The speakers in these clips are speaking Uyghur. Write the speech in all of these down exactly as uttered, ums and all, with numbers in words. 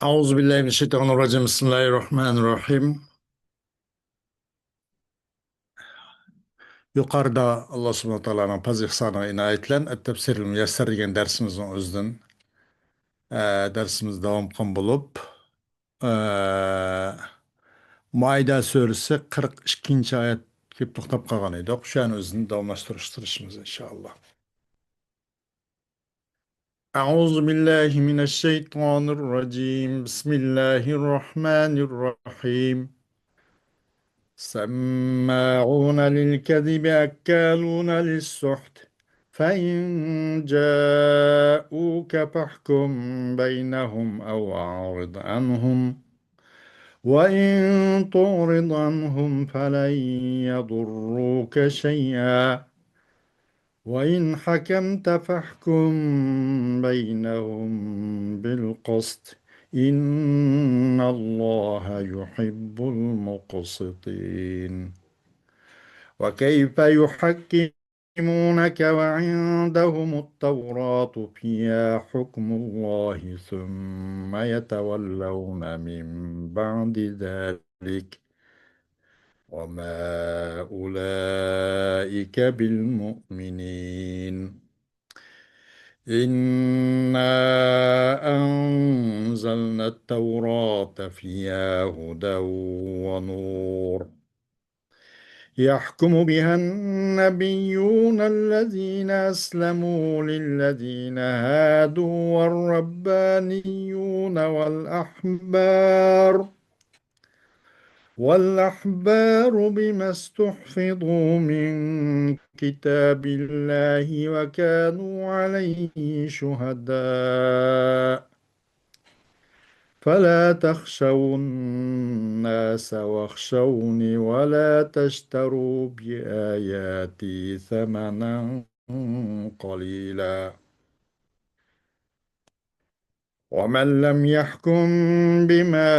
أعوذ بالله من الشيطان الرجيم. بسم الله الرحمن الرحيم. يۇقىرىدا ئاللا سۇبھانەھۇ ۋە تائالانىڭ پەزلى ئېھسانىغا ئىنايەت بىلەن ئەت-تەفسىرىل مۇيەسسەر دېگەن دەرسىمىزنىڭ ئۆزىدىن، ئە، دەرسىمىز داۋام قىلغان بولۇپ، ئە، مائىدە سۈرىسى قىرىق ئىككىنچى ئايەتكە كېلىپ توختاپ قالغان ئىدۇق. شۇ يەرنى ئۆزىدىن داۋاملاشتۇرۇشتۇرۇشىمىز، ئىنشائاللا. أعوذ بالله من الشيطان الرجيم. بسم الله الرحمن الرحيم. سماعون للكذب أكالون للسحت، فإن جاءوك فاحكم بينهم أو أعرض عنهم، وإن تعرض عنهم فلن يضروك شيئا، وإن حكمت فاحكم بينهم بالقسط، إن الله يحب المقسطين. وكيف يحكمونك وعندهم التوراة فيها حكم الله ثم يتولون من بعد ذلك وما أولئك بالمؤمنين. إنا أنزلنا التوراة فيها هدى ونور يحكم بها النبيون الذين أسلموا للذين هادوا والربانيون والأحبار والأحبار بما استحفظوا من كتاب الله وكانوا عليه شهداء فلا تخشوا الناس واخشوني ولا تشتروا بآياتي ثمنا قليلا ومن لم يحكم بما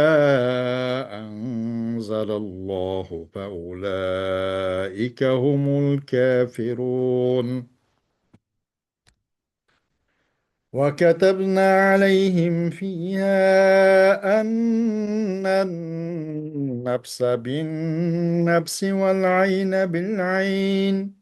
أنزل الله فأولئك هم الكافرون. وكتبنا عليهم فيها أن النفس بالنفس والعين بالعين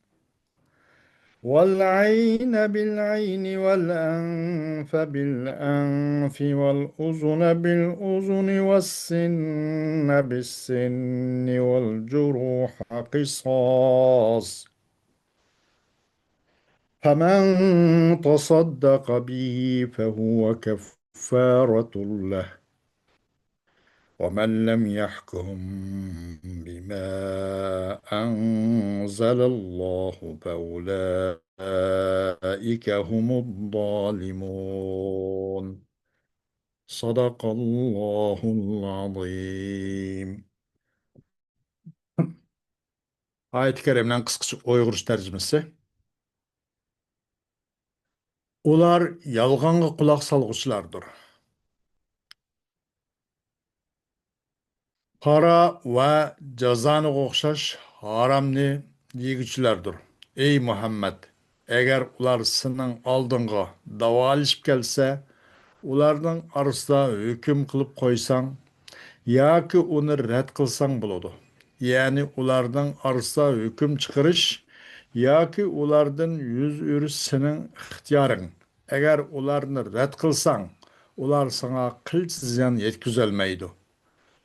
والعين بالعين والأنف بالأنف والأذن بالأذن والسن بالسن والجروح قصاص، فمن تصدق به فهو كفارة له، ومن لم يحكم بما أنزل الله فأولئك هم الظالمون. صدق الله العظيم. ئايەتى كەرىمىنىڭ قىسقىچە ئۇيغۇرچە تەرجىمىسى. ئۇلار يالغانغا قۇلاق سالغۇچىلاردۇر. قارا ۋە جازانىغا ئوخشاش ھارامنى يېگۈچىلەردۇر. ئەي مۇھەممەد، ئەگەر ئۇلار سېنىڭ ئالدىڭغا داۋالىشىپ كەلسە، ئۇلارنىڭ ئارىسىدا ھۆكۈم قىلىپ قويساڭ ياكى ئۇنى رەت قىلساڭ بولىدۇ. يەنى ئۇلارنىڭ ئارىسىدا ھۆكۈم چىقىرىش ياكى ئۇلاردىن يۈز ئۆرۈش سېنىڭ ئىختىيارىڭ. ئەگەر ئۇلارنى رەت قىلساڭ، ئۇلار ساڭا قىلچە زىيان يەتكۈزەلمەيدۇ.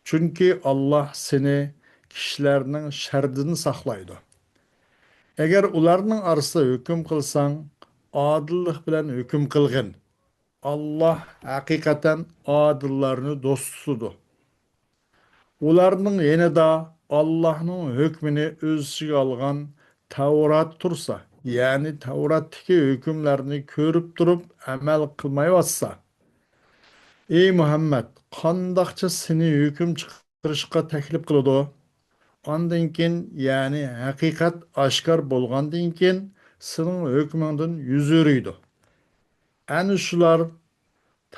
چۈنكى ئاللاھ سېنى كىشىلەرنىڭ شەررىدىن ساقلايدۇ. ئەگەر ئۇلارنىڭ ئارىسىدا ھۆكۈم قىلساڭ، ئادىللىق بىلەن ھۆكۈم قىلغىن. ئاللاھ ھەقىقەتەن ئادىللارنى دوست تۇتىدۇ. ئۇلارنىڭ يېنىدا ئاللاھنىڭ ھۆكمىنى ئۆز ئىچىگە ئالغان تەۋرات تۇرسا، يەنى تەۋراتتىكى ھۆكۈملەرنى كۆرۈپ تۇرۇپ ئەمەل قىلمايۋاتسا، ئەي مۇھەممەد، قانداقچە سېنى ھۆكۈم چىقىرىشقا تەكلىپ قىلىدۇ؟ ئاندىن كېيىن، يەنى ھەقىقەت ئاشكارا بولغاندىن كېيىن، سېنىڭ ھۆكمۈڭدىن يۈز ئۆرۈيدۇ. ئەنە شۇلار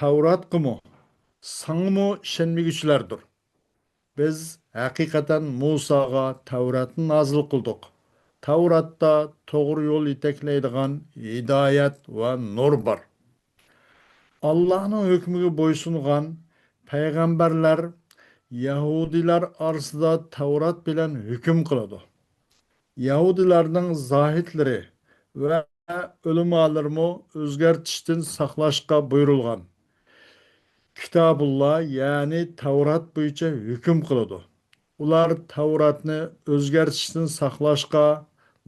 تەۋراتقىمۇ، ساڭىمۇ ئىشەنمىگۈچىلەردۇر. بىز ھەقىقەتەن مۇساغا تەۋراتنى نازىل قىلدۇق. تەۋراتتا توغرا يول يېتەكلەيدىغان ھىدايەت ۋە نۇر بار. ئاللاھنىڭ ھۆكمىگە بويسۇنغان، پەيغەمبەرلەر يەھۇدىيلار ئارىسىدا تەۋرات بىلەن ھۆكۈم قىلىدۇ. يەھۇدىيلارنىڭ زاھىدلىرى ۋە ئۆلىمالىرىمۇ ئۆزگەرتىشتىن ساقلاشقا بۇيرۇلغان كىتابۇللا، يەنى تەۋرات بويىچە ھۆكۈم قىلىدۇ. ئۇلار تەۋراتنى ئۆزگەرتىشتىن ساقلاشقا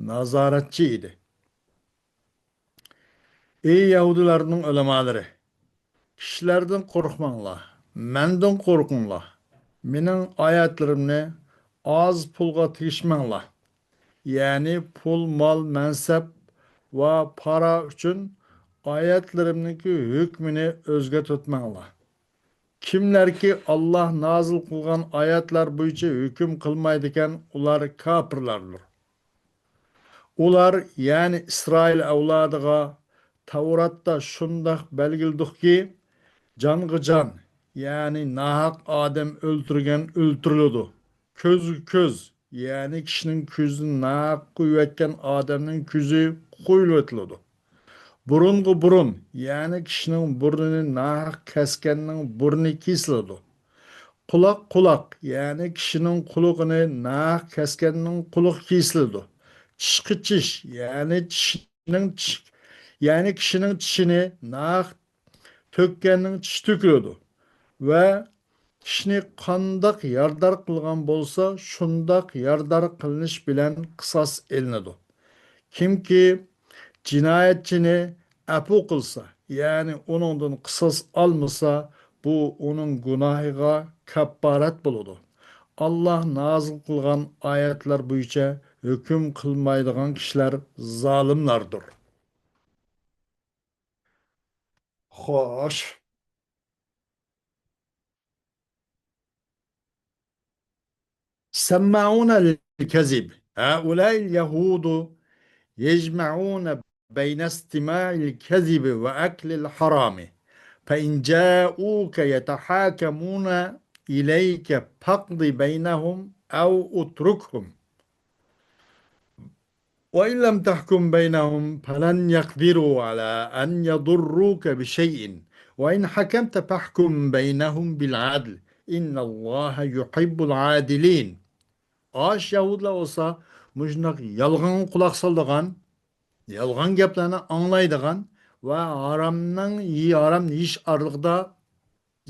نازارەتچى ئىدى. ئى يەھۇدىيلارنىڭ ئۆلىمالىرى! كىشىلەردىن قورقماڭلار، مەندىن قورقۇڭلار. مېنىڭ ئايەتلىرىمنى ئاز پۇلغا تېگىشمەڭلار. يەنى پۇل، مال، مەنسەپ ۋە پارا ئۈچۈن ئايەتلىرىمنىڭكى ھۆكمىنى ئۆزگەرتىۋەتمەڭلار. كىملەركى ئاللاھ نازىل قىلغان ئايەتلەر بويىچە ھۆكۈم قىلمايدىكەن، ئۇلار كاپىرلاردۇر. ئۇلار، يەنى ئىسرائىل ئەۋلادىغا تەۋراتتا شۇنداق بەلگىلىدۇقكى، جانغا جان، يەنى ناھەق ئادەم ئۆلتۈرگەن ئۆلتۈرۈلىدۇ. كۆزگە كۆز، يەنى كىشىنىڭ كۆزىنى ناھەق قويۇۋەتكەن ئادەمنىڭ كۆزى قويۇلۇۋېتىلىدۇ. بۇرۇنغا بۇرۇن، يەنى كىشىنىڭ بۇرنىنى ناھەق كەسكەننىڭ بۇرنى كېسىلىدۇ. قۇلاق قۇلاق، يەنى كىشىنىڭ قۇلىقىنى ناھەق كەسكەننىڭ قۇلىقى كېسىلىدۇ. چىشقا چىش، يەنى چىشنىڭ چىش، يەنى كىشىنىڭ چىشىنى ناھەق تۆككەننىڭ چىشى تۆكۈلىدۇ. ۋە كىشىنى قانداق يارىدار قىلغان بولسا، شۇنداق يارىدار قىلىنىش بىلەن قىساس ئېلىنىدۇ. كىمكى جىنايەتچىنى ئەپۇ قىلسا، يەنى ئۇنىڭدىن قىساس ئالمىسا، بۇ ئۇنىڭ گۇناھىغا كاپپارەت بولىدۇ. ئاللاھ نازىل قىلغان ئايەتلەر بويىچە ھۆكۈم قىلمايدىغان كىشىلەر زالىملاردۇر. خوش. سماعون للكذب. هؤلاء اليهود يجمعون بين استماع الكذب وأكل الحرام. فإن جاءوك يتحاكمون إليك فاقض بينهم أو اتركهم. وإن لم تحكم بينهم فلن يقدروا على أن يضروك بشيء، وإن حكمت فاحكم بينهم بالعدل، إن الله يحب العادلين. ئاش يەھۇدىيلار بولسا مۇشۇنداق يالغانغا قۇلاق سالىدىغان، يالغان گەپلەرنى ئاڭلايدىغان ۋە ھارامنىڭ، ھارامنى يېيىش ئارىلىقىدا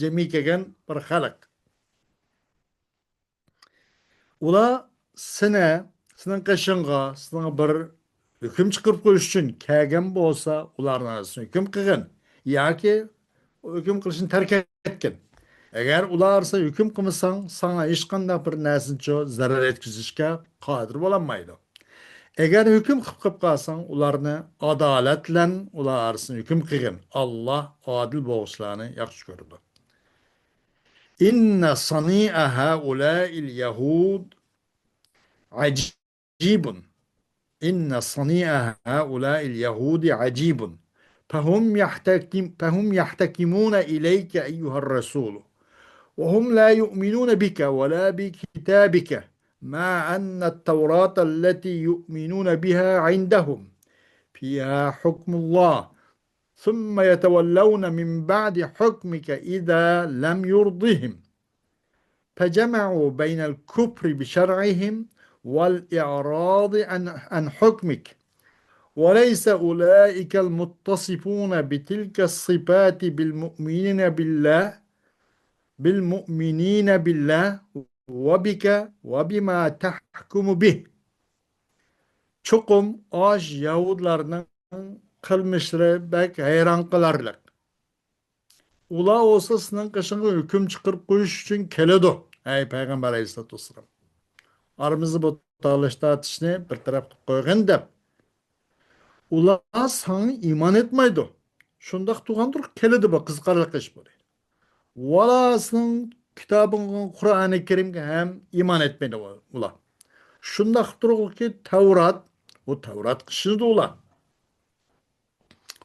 جەمئىي كەلگەن بىر خەلق. ئۇلار سېنى، سېنىڭ قېشىڭغا، سېنىڭ بىر ھۆكۈم چىقىرىپ قويۇش ئۈچۈن كەلگەن بولسا، ئۇلارنىڭ ئارىسىدا ھۆكۈم قىلغىن ياكى ھۆكۈم قىلىشنى تەرك ئەتكىن. ئەگەر ئۇلار ئارىسىدا ھۆكۈم قىلمىساڭ، ساڭا ھېچقانداق بىر نەرسىنىچۇ زەرەر يەتكۈزۈشكە قادىر بولالمايدۇ. ئەگەر ھۆكۈم قىلىپ، قىلىپ قالساڭ، ئۇلارنى ئادالەت بىلەن ئۇلار ئارىسىدا ھۆكۈم قىلغىن. ئاللاھ ئادىل بولغۇچىلارنى ياخشى كۆرىدۇ. إن صنيع هؤلاء اليهود عجيب. إن صنيع هؤلاء اليهود عجيب. فهم يحتكم-، فهم يحتكمون إليك أيها الرسول، وهم لا يؤمنون بك ولا بكتابك، مع أن التوراة التي يؤمنون بها عندهم فيها حكم الله، ثم يتولون من بعد حكمك إذا لم يرضهم، فجمعوا بين الكفر بشرعهم والإعراض عن، عن حكمك، وليس أولئك المتصفون بتلك الصفات بالمؤمنين بالله، بالمؤمنين بالله وبك وبما تحكم به. چوقۇم ئاش يەھۇدىيلارنىڭ قىلمىشلىرى بەك ھەيران قالارلىق. ئۇلار بولسا سېنىڭ قېشىڭغا ھۆكۈم چىقىرىپ قويۇش ئۈچۈن كېلىدۇ، ئەي پەيغەمبەر ئەلەيھىسسالاتۇ ۋەسسالام. ئارىمىزدا بۇ تالىش تارتىشنى بىر تەرەپ قىلىپ قويغىن دەپ. ئۇلار ساڭا ئىمان ئېيتمايدۇ. شۇنداق تۇرغاندۇر، كېلىدۇ بۇ قىزىقارلىق ئىش بۇ دەيدۇ. ۋالا سېنىڭ كىتابىڭغا، قۇرئانى كەرىمگە ھەم ئىمان ئېيتمايدۇ ئۇلار. شۇنداق تۇرغۇكى تەۋرات، ئۇ تەۋراتقا ئىشىنىدۇ ئۇلار.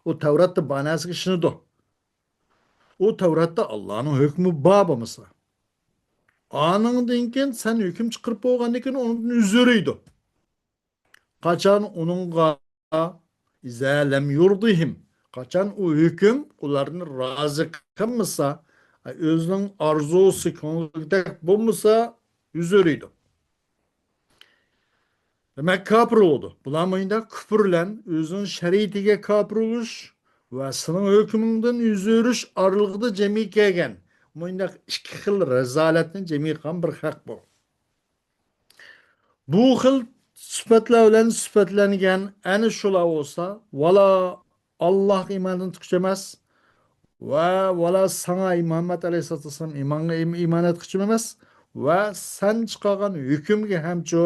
ئۇ تەۋراتتا بار نەرسىگە ئىشىنىدۇ. ئۇ تەۋراتتا ئاللانىڭ ھۆكمى بار بولمىسا. ئانىڭدىن كېيىن سەن ھۆكۈم چىقىرىپ بولغاندىن كېيىن ئۇنىڭدىن يۈز ئۆرۈيدۇ. قاچان ئۇنىڭغا، إذا لم يرضهم، قاچان ئۇ ھۆكۈم ئۇلارنى رازى قىلمىسا، ئۆزىنىڭ ئارزۇسى كۆڭلىدەك بولمىسا، يۈز ئۆرۈيدۇ. دېمەك، كاپىر بولىدۇ. بۇلار مۇنداق كۇپۇر بىلەن ئۆزىنىڭ شەرىئىتىگە كاپىر بولۇش ۋە سېنىڭ ھۆكمۈڭدىن يۈز ئۆرۈش ئارىلىقىدا جەمئىي كەلگەن مۇنداق ئىككى خىل رەزالەتنى جەمئىي قىلغان بىر خەق بۇ. بۇ خىل سۈپەتلەر بىلەن سۈپەتلەنگەن ئەنە شۇلار بولسا، ۋالا ئاللاھقا ئىمان ئېيتقۇچى ئەمەس ۋە ۋالا ساڭا مۇھەممەد ئەلەيھىسسالاتۇ ۋەسسالام ئىمانغا ئىم-، ئىمان ئېيتقۇچى ئەمەس ۋە سەن چىقارغان ھۆكۈمگە ھەمچۇ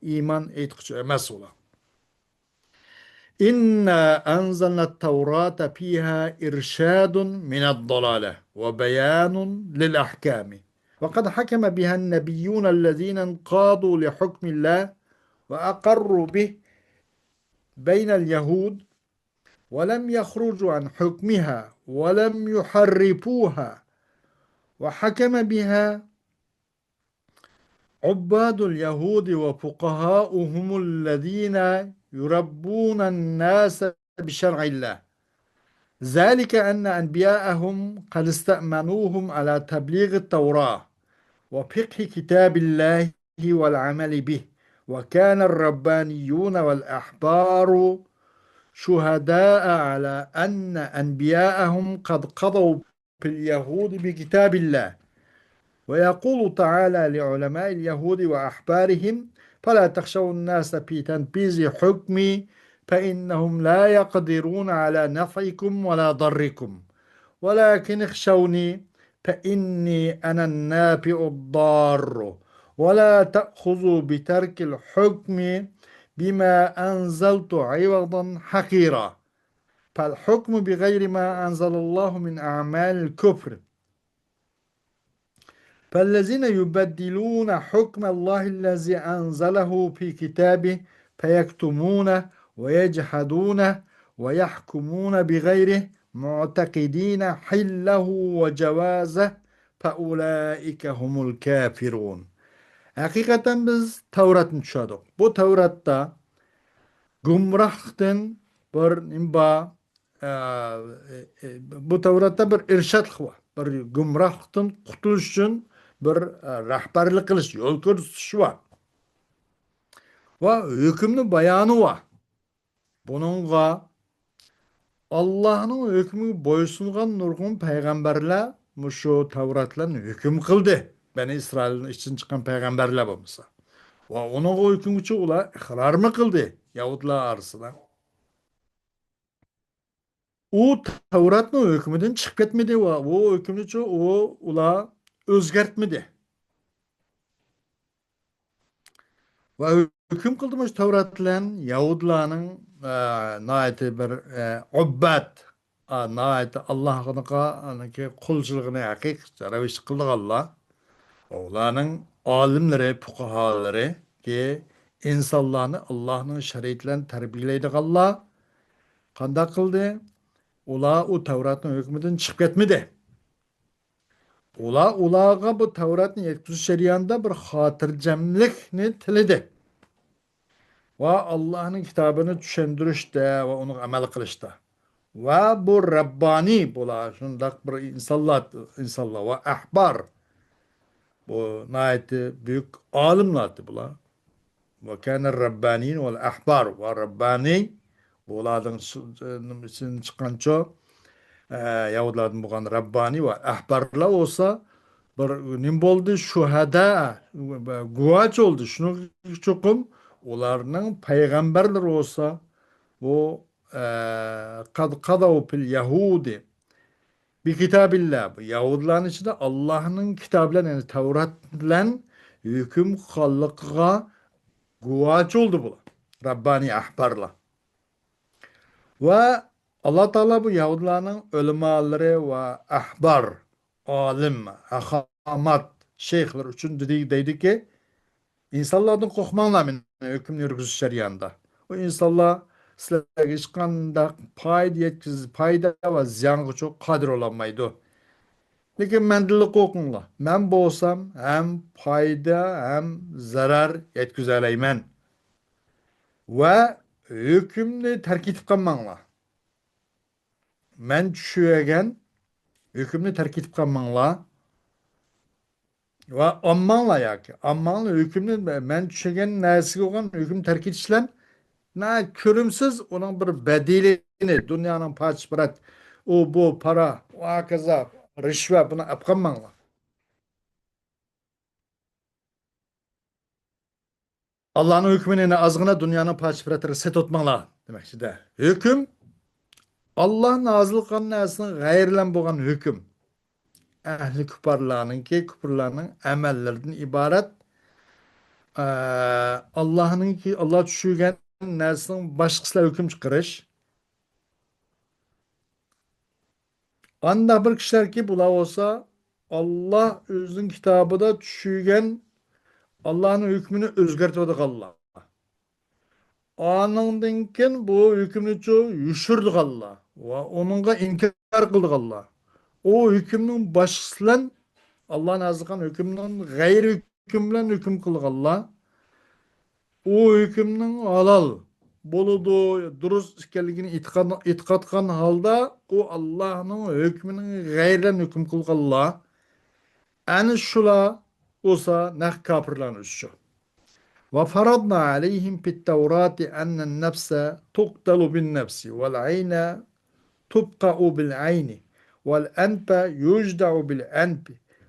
ئىمان ئېيتقۇچى ئەمەس ئۇلار. إنا أنزلنا التوراة فيها إرشاد من الضلالة وبيان للأحكام وقد حكم بها النبيون الذين انقادوا لحكم الله وأقروا به بين اليهود ولم يخرجوا عن حكمها ولم يحرفوها وحكم بها عباد اليهود وفقهاؤهم الذين يربون الناس بشرع الله. ذلك أن أنبياءهم قد استأمنوهم على تبليغ التوراة وفقه كتاب الله والعمل به، وكان الربانيون والأحبار شهداء على أن أنبياءهم قد قضوا في اليهود بكتاب الله. ويقول تعالى لعلماء اليهود وأحبارهم: فلا تخشوا الناس في تنفيذ حكمي فإنهم لا يقدرون على نفعكم ولا ضركم ولكن اخشوني فإني أنا النافع الضار ولا تأخذوا بترك الحكم بما أنزلت عوضا حقيرا. فالحكم بغير ما أنزل الله من أعمال الكفر. فالذين يبدلون حكم الله الذي أنزله في كتابه فيكتمونه ويجحدونه ويحكمون بغيره معتقدين حله وجوازه فأولئك هم الكافرون. ھەقىقەتەن بىز تەۋراتنى چۈشەردۇق. بۇ تەۋراتتا گۇمراھلىقتىن بىر نېمە بار؟ ئە، ئە، بۇ تەۋراتتا بىر ئىرشادلىق بار، بىر گۇمراھلىقتىن قۇتۇلۇش ئۈچۈن بىر، ئە، رەھبەرلىك قىلىش، يول كۆرسىتىش بار. ۋە ھۆكۈمنى بايانى بار. بۇنىڭغا ئاللاھنىڭ ھۆكمىگە بويسۇنغان نۇرغۇن پەيغەمبەرلەر مۇشۇ تەۋرات بىلەن ھۆكۈم قىلدى. بەنى ئىسرائىلنىڭ ئىچىدىن چىققان پەيغەمبەرلەر بولمىسا. ۋە ئۇنىڭغا ھۆكۈمگىچۇ ئۇلار ئىقرارمۇ قىلدى، يەھۇدلار ئارىسىدا. ئۇ تەۋراتنىڭ ھۆكمىدىن چىقىپ كەتمىدى ۋە ئۇ ھۆكۈمنىچۇ ئۇ، ئۇلار ئۆزگەرتمىدى. ۋە ھۆكۈم قىلدى مۇشۇ تەۋرات بىلەن يەھۇدلارنىڭ، ئە، ناھايىتى بىر، ئە، ئۇببەت، ئا، ناھايىتى ئاللاھقا، ئانىكى قۇلچىلىقىنى ھەقىقىي رەۋىشتە قىلىدىغانلار. ئۇلارنىڭ ئالىملىرى، پۇقاھالىرى، كى ئىنسانلارنى ئاللاھنىڭ شەرىئىتى بىلەن تەربىيەلەيدىغانلار قانداق قىلدى؟ ئۇلار ئۇ تەۋراتنىڭ ھۆكمىدىن چىقىپ كەتمىدى. ئۇلار، ئۇلارغا بۇ تەۋراتنى يەتكۈزۈش جەريانىدا بىر خاتىرجەملىكنى تىلىدى. ۋە ئاللاھنىڭ كىتابىنى چۈشەندۈرۈشتە ۋە ئۇنىڭغا ئەمەل قىلىشتا. ۋە بۇ رەببانىي، بۇلار شۇنداق بىر ئىنسانلار، ئىنسانلار ۋە ئەھبار. بۇ ناھايىتى بۈيۈك ئالىملاردى بۇلار. ۋە كانە رەببانىين ۋەل ئەھبار. ۋە رەببانىي، بۇلارنىڭ سۇ-، نېمىسىدىن چىققانچۇ، ئە، يەھۇدلاردىن بولغان رەببانىي ۋە ئەھبارلار بولسا بىر نېمە بولدى؟ شۇھەدا، گۇۋاچى بولدى. شۇنىڭ چوقۇم ئۇلارنىڭ پەيغەمبەرلىرى بولسا بۇ، ئە، قەد قەدەۋ فىل يەھۇدى بىكىتابىللا، بۇ يەھۇدىيلارنىڭ ئىچىدە ئاللاھنىڭ كىتابى بىلەن، يەنى تەۋرات بىلەن ھۆكۈم قىلغانلىقىغا گۇۋاچى بولدى بۇلار، رەببانىي ئەھبارلار. ۋە ئاللا تائالا بۇ يەھۇدىيلارنىڭ ئۆلىمالىرى ۋە ئەھبار، ئالىم، ھەخامات، شەيخلىرى ئۈچۈن دېدى، دەيدۇكى، ئىنسانلاردىن قورقماڭلار مېنىڭ ھۆكۈمنى يۈرگۈزۈش جەريانىدا. ئۇ ئىنسانلار سىلەرگە ھېچقانداق پايدا يەتكۈز-، پايدا ۋە زىيانغىچۇ قادىر بولالمايدۇ. لېكىن مەندىنلا قورقۇڭلار. مەن بولسام ھەم پايدا، ھەم زەرەر يەتكۈزەلەيمەن. ۋە ھۆكۈمنى تەرك ئېتىپ قالماڭلار. مەن چۈشۈرگەن ھۆكۈمنى تەرك ئېتىپ قالماڭلار. ۋە ئامماڭلار ياكى. ئامماڭلار ھۆكۈمنى، مەن چۈشۈرگەن نەرسىگە بولغان ھۆكۈم تەرك ئېتىشلەن، نە كۆرۈمسىز ئۇنىڭ بىر بەدىلىنى، دۇنيانىڭ پاچ-پۇرات، ئۇ، بۇ، پارا، ۋە ھاكازا، رىشۋە، بۇنى ئەپ قالماڭلار. ئاللانىڭ ھۆكمىنى ئازغىنا دۇنيانىڭ پاچ-پۇرەتلىرىگە سېتىۋاتماڭلار دېمەكچىدە. ھۆكۈم، ئاللا نازىل قىلغان نەرسىنىڭ غەيرىلەن بولغان ھۆكۈم. ئەھلى كۇپپارلارنىڭكى، كۇپپارلارنىڭ ئەمەللىرىدىن ئىبارەت، ئە، ئاللانىڭكى، ئاللا چۈشۈرگەن نەرسىنىڭ باشقىسىلەر ھۆكۈم چىقىرىش. ئانداق بىر كىشىلەركى، بۇلار بولسا ئاللا ئۆزىنىڭ كىتابىدا چۈشۈرگەن ئاللانىڭ ھۆكمىنى ئۆزگەرتىۋاتىدىغانلار. ئانىڭدىن كېيىن بۇ ھۆكۈمنىچۇ يوشۇرىدىغانلار ۋە ئۇنىڭغا ئىنكار قىلىدىغانلار. ئۇ ھۆكۈمنىڭ باشقىسى بىلەن، ئاللا نازىل قىلغان ھۆكۈمنىڭ غەيرىي ھۆكۈم بىلەن ھۆكۈم قىلغانلار. ئۇ ھۆكۈمنىڭ ھالال بولىدۇ، دۇرۇس ئىكەنلىكىنى ئېتىقاد-، ئېتىقاد قىلغان ھالدا، ئۇ ئاللانىڭ ھۆكمىنىڭ غەيرىدىن ھۆكۈم قىلغانلار، ئەنە شۇلار بولسا نەق كاپىرلارنىڭ ئۆزى شۇ. وفرضنا عليهم في التوراة أن النفس تقتل بالنفس والعين تقطع بالعين والأنف يجدع بالأنف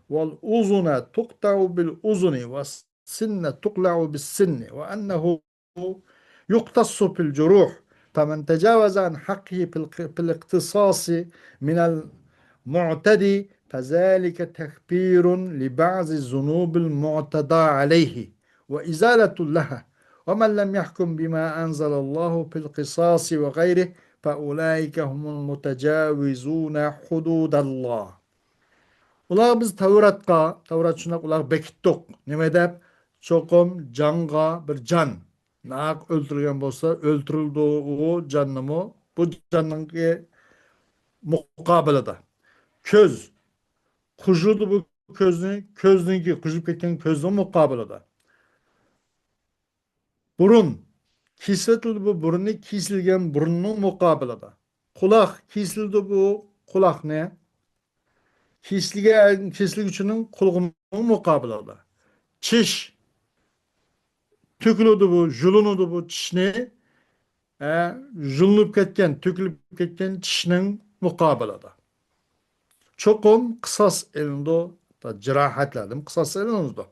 والأذن تقطع بالأذن والسن تقلع بالسن وأنه يختص في الجروح، فمن تجاوز عن حقه في الق-، في الاقتصاص من المعتدي فذلك تكفير لبعض الذنوب المعتدى عليه وإزالة لها، ومن لم يحكم بما أنزل الله في القصاص وغيره فأولئك هم المتجاوزون حدود الله. ئۇلار بىز تەۋراتقا، تەۋرات شۇنداق ئۇلارغا بېكىتتۇق. نېمە دەپ؟ چوقۇم جانغا بىر جان ناھەق ئۆلتۈرگەن بولسا، ئۆلتۈرۈلىدۇ ئۇ جاننىمۇ. بۇ جاننىڭكى مۇقابىلىدا. كۆز. قۇژىدۇ بۇ كۆزنى، كۆزنىڭكى، قۇژۇپ كەتكەن كۆزنىڭ مۇقابىلىدا. بۇرۇن. كېسىۋېتىلدى بۇ بۇرۇننى، كېسىلگەن بۇرۇننىڭ مۇقابىلىدا. قۇلاق. كېسىلدى بۇ قۇلاقنى. كېسىلگە-، كېسىلگۈچىنىڭ قۇلىقىنىڭ مۇقابىلىدا. چىش. تۆكۈلىدۇ بۇ، يۇلۇنىدۇ بۇ چىشنى. ھە، يۇلۇنۇپ كەتكەن، تۆكۈلۈپ كەتكەن چىشنىڭ مۇقابىلىدا. چوقۇم قىساس ئېلىنىدۇ. جاراھەتلەردىن قىساس ئېلىنىدۇ.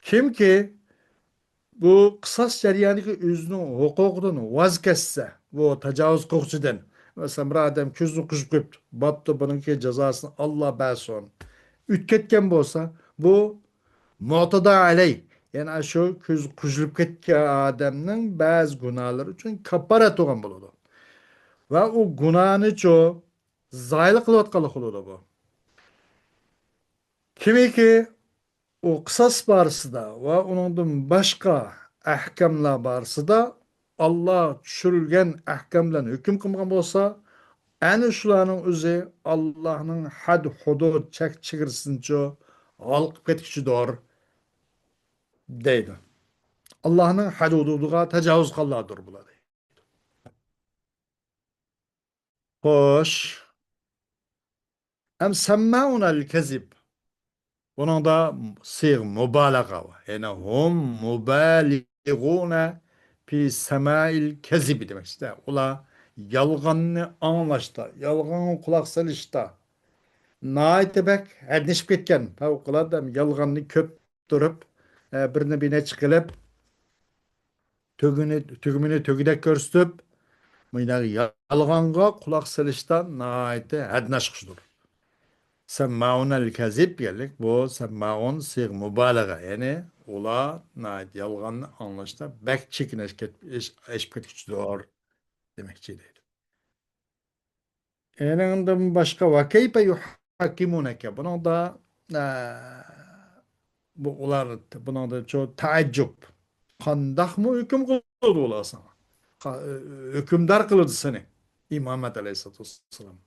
كىمكى بۇ قىساس جەريانىدىكى ئۆزىنىڭ ھوقۇقىدىن ۋاز كەچسە، بۇ تاجاۋۇز قىلغۇچىدىن، مەسىلەن، بىر ئادەم كۆزىنى قۇژۇپ قويۇپتۇ، بوپتۇ، بۇنىڭكى جازاسىنى ئاللا بەرسۇن، ئۆتۈپ كەتكەن بولسا، بۇ مۇتەدا ئەلەي، يەنى شۇ كۆزى قۇژۇلۇپ كەتكەن ئادەمنىڭ بەزى گۇناھلىرى ئۈچۈن كاپپارەت بولغان بولىدۇ. ۋە ئۇ گۇناھنىچۇ زايىل قىلىۋاتقانلىق بولىدۇ بۇ. كىمكى ئۇ قىساس بارىسىدا ۋە ئۇنىڭدىن باشقا ئەھكاملار بارىسىدا ئاللا چۈشۈرۈلگەن ئەھكام بىلەن ھۆكۈم قىلمىغان بولسا، ئەنە شۇلارنىڭ ئۆزى ئاللانىڭ ھەد-ھۇدۇد، چەك-چېگرىسىنىچۇ ھالقىپ كەتكۈچىدۇر، دەيدۇ. ئاللانىڭ ھەد-ھۇدۇدىغا تاجاۋۇز قىلغانلاردۇر بۇلار، دەيدۇ. خوش. ئەم سەممائۇنە لىل كەزىب. بۇنىڭدا سىيغە مۇبالىغە بار. يەنى ھۇم مۇبالىغۇنە فى سەمائىل كەزىب دېمەكچىدە. ئۇلار يالغاننى ئاڭلاشتا، يالغانغا قۇلاق سېلىشتا ناھايىتى بەك ھەددىشىپ كەتكەن. پەۋقۇلئاددە يالغاننى كۆپ تۇرۇپ، ئە، بىرنى بىر نەچچە قىلىپ، تۈگىنى، تۈگمىنى تۈگىدەك كۆرسىتىپ، مۇنداق يالغانغا قۇلاق سېلىشتا ناھايىتى ھەددىن ئاشقۇچىدۇر. سەممائۇنە لىل كەزىب دېگەنلىك، بۇ سەممائۇن سىيغە مۇبالىغە، يەنى ئۇلار ناھايىتى يالغاننى ئاڭلاشتا بەك چېكىنىش كەت-، ئېش-، ئېشىپ كەتكۈچىدۇر دېمەكچى دەيدۇ. ئېنىڭدىن باشقا، ۋە كەيپە يۇھەككىمۇنەكە. بۇنىڭدا، ئە، بۇ ئۇلار، بۇنىڭدا چۇ تەئەججۈب. قانداقمۇ ھۆكۈم قىلىدۇ ئۇلار ساڭا؟ قا-، ھۆكۈمدار قىلىدۇ سېنى. ئىمامەت ئەلەيھىسسالاتۇ ۋەسسالام.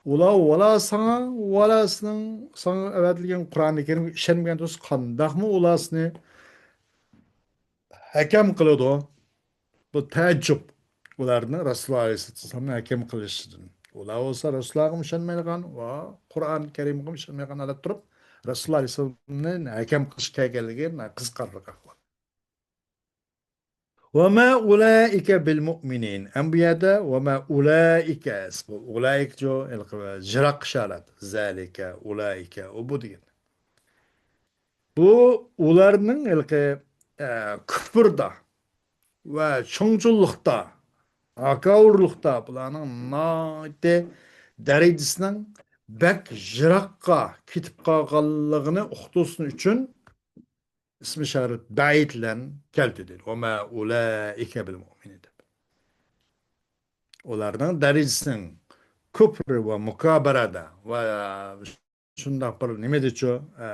ئۇلار ۋالا ساڭا، ۋالا سېنىڭ، ساڭا ئەۋەتىلگەن قۇرئانى كەرىمگە ئىشەنمىگەن تۇرسا، قانداقمۇ ئۇلار سېنى ھەكەم قىلىدۇ؟ بۇ تەئەججۈب ئۇلارنىڭ رەسۇلۇللا ئەلەيھىسسالامنى ھەكەم قىلىشىدىن. ئۇلار بولسا رەسۇللارغىمۇ ئىشەنمەيدىغان ۋە قۇرئان كەرىمگىمۇ ئىشەنمەيدىغان ھالەتتە تۇرۇپ، رەسۇللار ئەلەيھىسسالامنى ھەكەم قىلىشقا كەلگەنلىكى قىزىقارلىق ئەھۋال. وما أولئك بالمؤمنين. ئەم بۇ يەردە وما أولئك، بۇ ئۇلائىكە جۇ، ھېلىقى يىراق ئىشارەت. ذلك، أولئك، ئۇ بۇ دېگەن. بۇ ئۇلارنىڭ ھېلىقى، ئە، كۇپردا ۋە چوڭچۇللۇقتا، ھاكاۋۇرلۇقتا بۇلارنىڭ ناھايىتى دەرىجىسىنىڭ بەك يىراققا كېتىپ قالغانلىقىنى ئۇقتۇرسۇن ئۈچۈن ئىسمى ئىشارەت بەئىد بىلەن كەلتۈردى. وما أولئك بالمؤمنين دەپ. ئۇلارنىڭ دەرىجىسىنىڭ كۇپر ۋە مۇكابىرەدە ۋە شۇنداق بىر نېمىدىچۇ، ئە،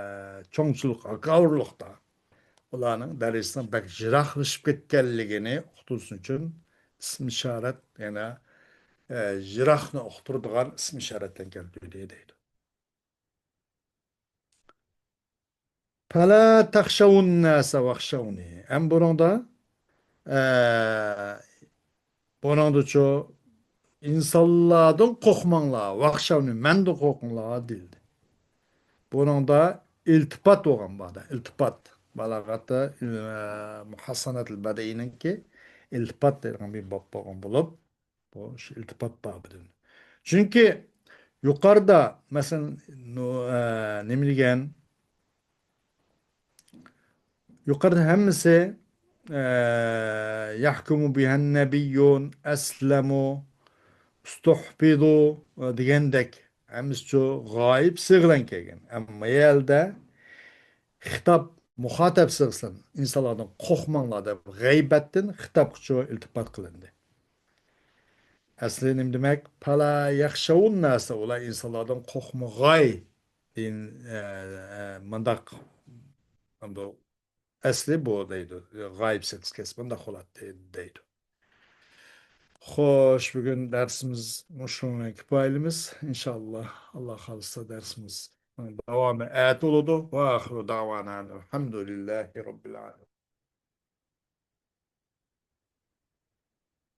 چوڭچىلىق، ھاكاۋۇرلۇقتا ئۇلارنىڭ دەرىجىسىنىڭ بەك يىراقلىشىپ كەتكەنلىكىنى ئۇقتۇرسۇن ئۈچۈن ئىسمى ئىشارەت، يەنە، ئە، يىراقنى ئۇقتۇرىدىغان ئىسمى ئىشارەت بىلەن كەلتۈردى دەيدۇ. فلا تخشوا الناس واخشوني. ئەم بۇنىڭدا، ئە، بۇنىڭدىچۇ، ئىنسانلاردىن قورقماڭلار، واخشوني، مەندىن قورقۇڭلار دېيىلدى. بۇنىڭدا ئىلتىپات بولغان باردا، ئىلتىپات. بالاغەتتە، ئە، مۇھەسسەنەتۇل بەدىئىنىڭكى ئىلتىپات دەيدىغان بىر باب بولغان بولۇپ، بۇ شۇ ئىلتىپات بابىدىن. چۈنكى يۇقىرىدا، مەسىلەن، نۇ-، ئە، نېمە دېگەن؟ يۇقىرىدا ھەممىسى، ئە، يەھكۇمۇ بىھەن نەبىييۇن، ئەسلەمۇ، ئۇستۇھفىزۇ، ئە، دېگەندەك ھەممىسىچۇ غايىب سىغە بىلەن كەلگەن. ئەمما يەردە خىتاب مۇخاتەپ سىغىسىدىن، ئىنسانلاردىن قورقماڭلار دەپ غەيبەتتىن خىتابقىچۇ ئىلتىپات قىلىندى. ئەسلى نېمە دېمەك؟ فلا يخشوا الناس، ئۇلار ئىنسانلاردىن قورقمىغاي. دېگەن، ئە، ئە، مۇنداق، بۇ ئەسلى بۇ دەيدۇ. غايىب سىغىسى كەلسە مۇنداق بولاتتى دەيدۇ. خوش، بۈگۈن دەرسىمىز مۇشۇنىڭ بىلەن كۇپايىلىمىز. ئىنشاللا، ئاللا خالىسا دەرسىمىزنىڭ داۋامى ئەتە بولىدۇ. وآخر دعوانا الحمد لله رب العالمين.